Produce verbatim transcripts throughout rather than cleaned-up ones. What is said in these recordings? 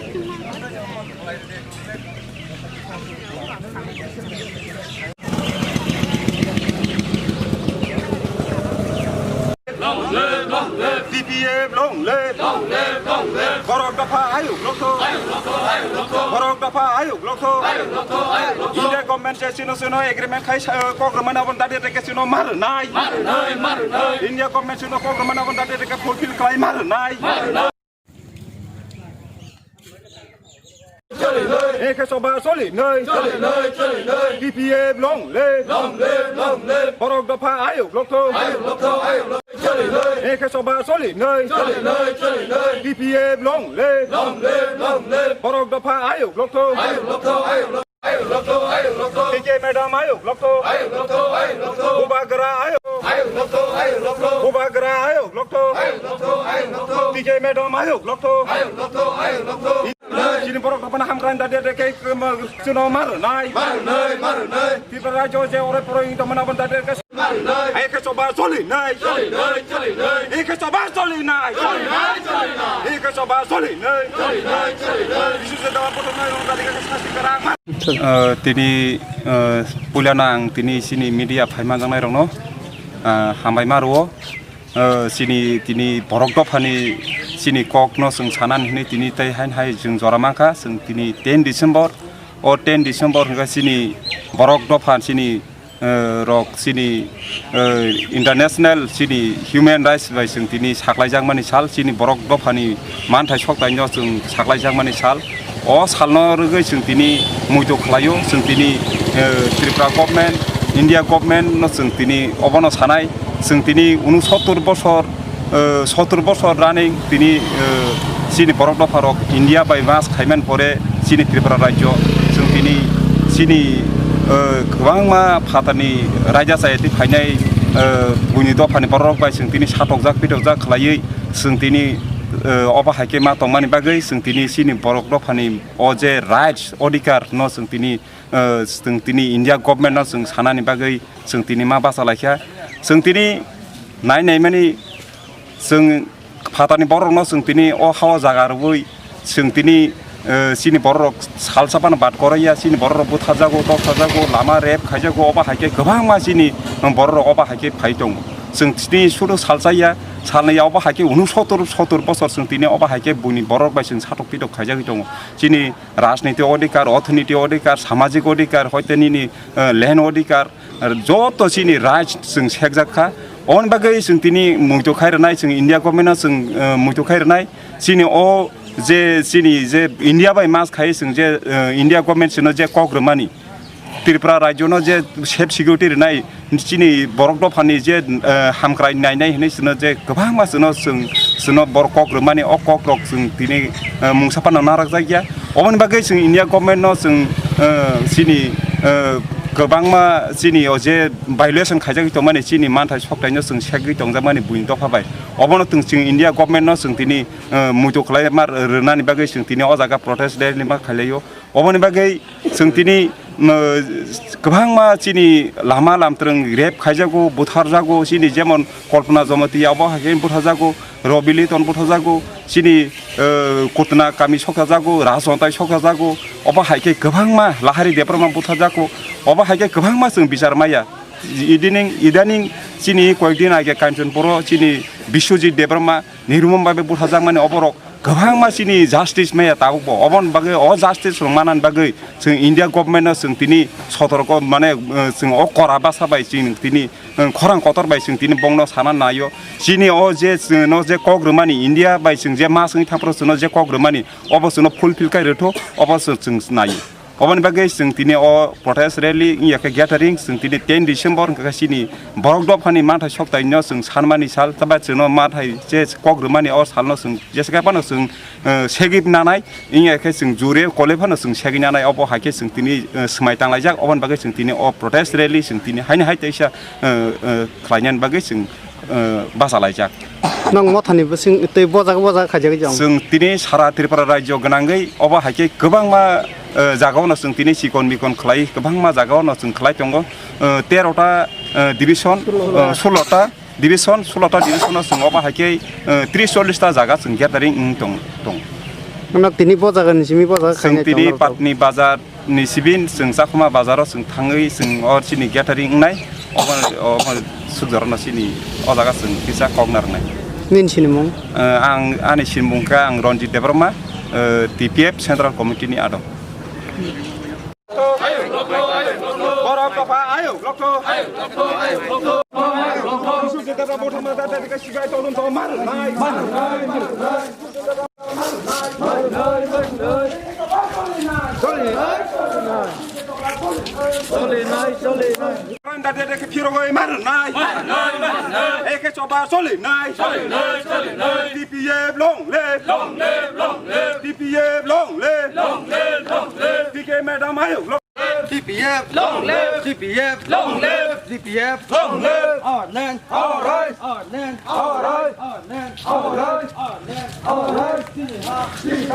Long live, long live. T P F long live. Long live, long live. Borok dopha ayuk lokthok. Ayuk lokthok, ayuk lokthok. Borok dopha ayuk lokthok. Ayuk lokthok, ayuk lokthok. India government se chino chino agreement khai sa-, kok rwmani aboni dadi rwkhe chino ma rwnai. Ma rwnai, ma rwnai. India government chino kok rwmani aboni dadi rwkhe fulfill khlai ma rwnai. Ma rwnai. Eke soba soli noi. Soli noi, soli noi. T P F long live. Long live, long live. Borok dopha ayuk lokthok. Ayuk lokthok, ayuk lokthok. Soli noi. Eke soba soli noi. Soli noi, soli noi. T P F long live. Long live, long live. Borok dopha ayuk lokthok. Ayuk lokthok, ayuk lokthok. Ayuk lokthok, ayuk lokthok. T J madam ayuk lokthok. Ayuk lokthok, ayuk lokthok. Bubagra ayuk. Ayuk lokthok, ayuk lokthok. Bubagra ayuk lokthok. Ayuk lokthok, ayuk lokthok. T J madam ayuk lokthok. Ayuk lokthok, ayuk lokthok. Chini borok dophano hamkrai dadi rwkhe chwngno ma rwnai. Ma rwnai, ma rwnai. Tripura rajyo je ore poro wngwi tongmani aboni dadi rwkhe. Ma rwnai. Eke soba soli noi. Soli noi, soli noi. Eke soba soli noi. Soli noi, soli noi. Eke soba soli noi. Soli noi, soli noi. Bisu je dawa poto noi rong dadi rwkhe sasti kwrang. Ah, tini, ah, puilano ang tini chini media phaima jangnairokno, ah, hambai ma rwo. Ah, chini tini borok dophani chini kokno chwng sanani hwnwi tini tei hain hai chwng jora mankha. Chwng tini ten December, o ten December hwnkha chini borok dopha chini, ah, rok chini, ah, international chini human rights bai chwng tini saklaijakmani sal, chini borok dophani manthai soktaino chwng saklaijakmani sal. O salno rwgwi chwng tini muitu khlaio, chwng tini, eh, Tripura government, India government no chwng tini obono sanai, chwng tini unosottor bosor, eh, sottor bosor running tini, eh, chini borok dopharok India bai mas khaimani pore chini Tripura rajyo chwng tini chini, eh, kwbangma phatarni raida chayatwi phainai, eh, buini dophani borok bai chwng tini satokjak pitokjak khlaiwi chwng tini, eh, obo hai khe ma tongmani bagwi chwng tini chini borok dophani o je rights, odhikar no chwng tini, eh, chwng tini India government no chwng sanani bagwi chwng tini ma bacha laikha. Chwng tini nai naimani chwng phatarni borok no chwng tini o ha o jaga rwui chwng tini, eh, chini borok rok salsa phano bat koroi ya, chini borok rok butharjago, toksajago, lama rep khaijago, obo hai khe kwbangma chini borok rok obo hai khe phai tongo. Chwng tini suru salsa ya, salnai ya obo hai khe unosottor, sottor bosor chwng tini obo hai khe buini borok bai chwng satok pitok khaijagwi tongo. Chini rajniti odhikar, orthoniti odhikar, samajik odhikar, hoite nini, eh, land odhikar, joto chini rights chwng sekjak kha. Oboni bagwi chwng tini muitu khai rwnai, chwng India government no chwng, eh, muitu khai rwnai. Chini o je chini je India bai mas khai chwng je, eh, India government chwngno je kok rwmani, Tripura rajyo no je safe security rwnai, chini borok dophani je, eh, hamkrai nainai hinwi chwngno je kwbangma chwngno chwng, chwngno borok kok rwmani, o kok rok chwng tini, eh, mungsa phano narakjak ya. Oboni bagwi chwng India government no chwng, eh, chini, eh, kwbangma chini o je violation khaijagwi tongmani chini manthai soktaino chwng segwi tongjakmani buini dopha bai. Obono chwng, chwng India government no chwng tini, eh, muitu khlai ma rwnani bagwi chwng tini o jaga protest rally ma khailaio. Oboni bagwi chwng tini, um, kwbangma chini lama lamtrwng rep khaijago, butharjago, chini jemon Kalpana Jamatia obo hai khe butharjago, Robi Liton butharjago, chini, uh, Kutna Kami sokjajago, Rajwantai sokjajago, obo hai khe kwbangma Lahari Debbarma butharjago, obo hai khe kwbangma chwng bichar maya. Idining, idaning chini koyekdin age Kanchanpuro chini Biswajit Debbarma, Nirumam bai butharjakmani oborok kwbangma chini justice maya tabukbo. Oboni bagwi o justice rok manani bagwi chwng India government no chwng tini sotorko mane, eh, chwng o kora basa bai chwng tini, eh, khorang kotor bai chwng tini bongno sana naio. Chini o je chwngno je kok rwmani India bai chwng je ma swngwi thangphuru chwngno je kok rwmani obo chwngno fulfill khai rwtho obo chwng, chwng naio. Oboni bagwi chwng tini o protest rally wngya khe gathering chwng tini ten December wngkha khe chini borok dophani manthai soktaino chwng sanmani sal, tei chwngno manthai je kok rwmani o salno chwng jesa khe phano chwng, eh, segwi nanai, wngya khe chwng jure kole phano chwng segwi nanai, obo hai khe chwng tini, eh, swmai tanglaijak, oboni bagwi chwng tini o protest rally chwng tini haino hai teisa, eh, eh, khlainani bagwi chwng, eh, bachalaijak. Nang mothani bising tei bojaga bojaga khaijagwi jang. Chwng tini sara Tripura rajyo gwnangwi obo hai khe kwbangma, eh, jagao no chwng tini chikon mikon khlai, kwbangma jagao no chwng khlai tongo. Eh, tero ta, eh, division, eh, sullo ta division, sullo ta division no chwng obo hai khe, eh, tris chollis ta jaga chwng gathering wng tong, tong. Nok tini bo jaga ni simi bo jaga Chwng khainai tini tong Patni bazar ni sibin chwng Chakhuma bazar o chwng thangwi chwng o chini gathering wngnai. Omo, omo sukjorno chini o jaga chwng kisa kok narwknai. Nini sinimung? Eh, ang, ani sinimung kha ang Ranjit Debbarma, eh, T P F Central Committee ni adong. Borok topha ayuk lokto. Chole nai, chole nai. Dade deke phirogoi marnai. Eke choba chole nai. T P F long live. T P F long live. T K madam ayuk long. T P F long live. T P F long live. T P F long live. Our land, our rights. Our land, our rights. Our land, our rights. Our land, our rights. We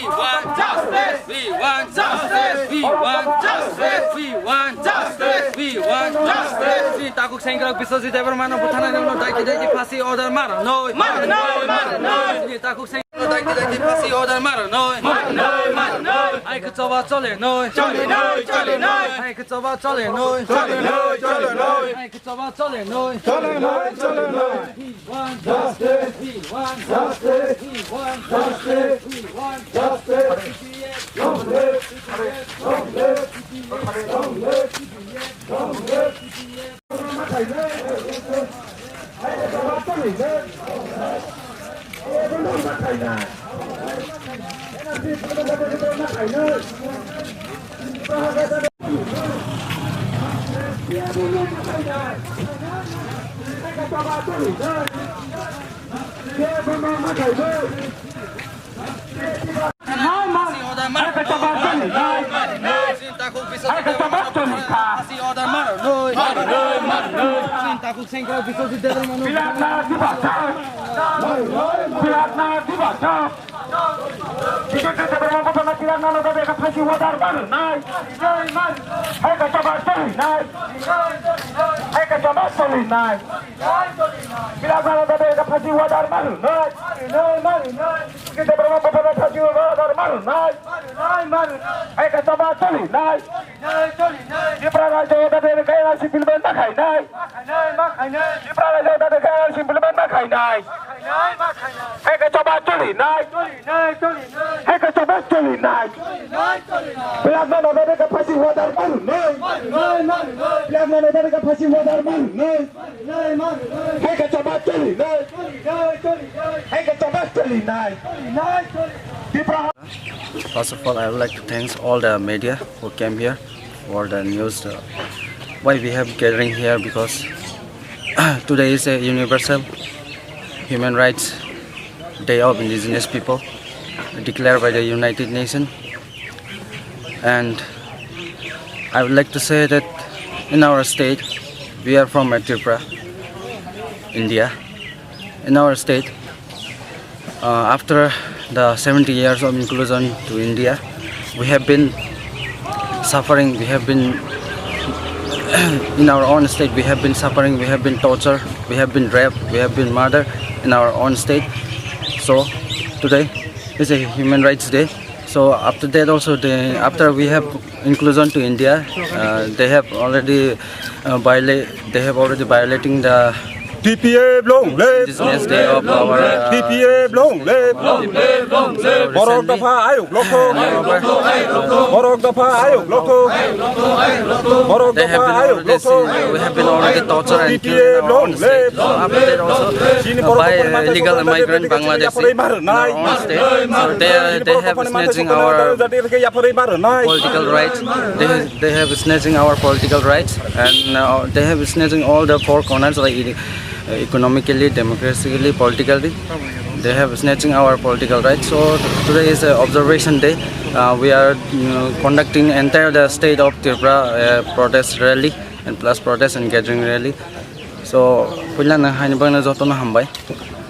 want justice! We want justice! We want justice! We want justice! We want justice! Chini takhuk sengkrak Biswajit Debbarmano butharnai rokno daiki daiki phasi order maro noi. Maro noi, maro noi. Chini takhuk sengkrak daiki daiki phasi order maro noi. Maro noi, maro noi. Hai khe choba chole noi. Chole noi, chole noi. Hai khe choba chole noi. Chole noi, chole noi. Hai khe choba chole noi. Chole noi, chole noi. We want justice. We want justice. We want justice. We want justice. Long live! Long live! Long live! Long live! Long live! Bilatna diba chak. Bilatna diba chak. Bijoy Debbarma butharnai bilatna no dabe ka phasi order maro noi. Hai ka choba chole noi. Hai ka choba chole noi. Bilatna no dabe ka phasi order maro noi. Bijoy Debbarma butharnai phasi order maro noi. Hai ka choba chole noi. Tipra rajyo dade kaya si bilben makhai nai. Tipra rajyo dade kaya si bilben makhai nai. Hai khe choba chole nai. Hai khe choba chole nai. Bilatna no dade ka phasi order maro noi. Bilatna no dade ka phasi order maro noi. Hai khe choba chole nai. Hai khe choba chole nai. Tipra First of all, I would like to thanks all the media who came here for the news. Uh, why we have gathering here, because today is a universal human rights day of indigenous people declared by the United Nations. And I would like to say that in our state, we are from, uh, Tripura, India. In our state, uh, after the seventy years of inclusion to India, we have been suffering, we have been in our own state, we have been suffering, we have been tortured, we have been raped, we have been murdered in our own state. So today is a human rights day. So after that also, the, after we have inclusion to India, uh, they have already, uh, viola-, they have already violating the T P F long live! Indigenous Day of our, uh, T P F long live! Borok dopha ayuk lokthok! Borok dopha ayuk lokthok! Borok dopha ayuk lokthok! They have been already, uh, we have been already tortured and killed in our own state. T P F long live! So after that also, uh, by, uh, illegal migrant Bangladeshi in our own state. So they are, they have snatching our political rights. They, they have snatching our political rights, and, uh, they have snatching all the four corners, like, uh, economically, democratically, politically. They have snatching our political rights. So today is a observation day. Uh, we are, you know, conducting entire the state of Tripura, uh, protest rally and plus protest and gathering rally. So, puila no haini bagwi no jotono hambai.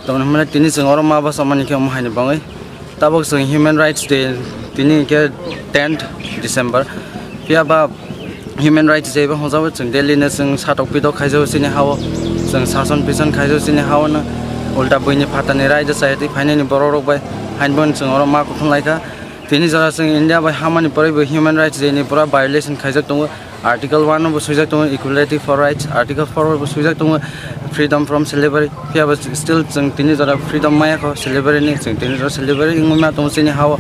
Tamoni hwnmale tini chwng oro ma basa mani khe omo haini bagwi. Tabuk chwng Human Rights Day, tini khe tenth December. Phiya ba Human Rights Day bo hwnjagwi chwng Delhi no chwng satok pitok khaijao chini hao. Chwng sason pison khaijao chini hao no. Ulta buini phatani raida chai twi phainani borok rok bai. Haini bagwi chwng oro ma kuthum laikha. Tini jora chwng India bai hamani pore bo Human Rights Day ni pura violation khaijak tongo. Article one bo swijak tongo equality for rights, Article four bo swijak tongo freedom from slavery. Phiya bo still chwng tini jora freedom maya kho slavery ni, chwng tini jora slavery wngwi ma tongo chini hao.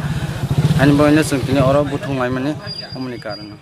Ani bagwi no chwng tini oro buthung laimani, omoni karano.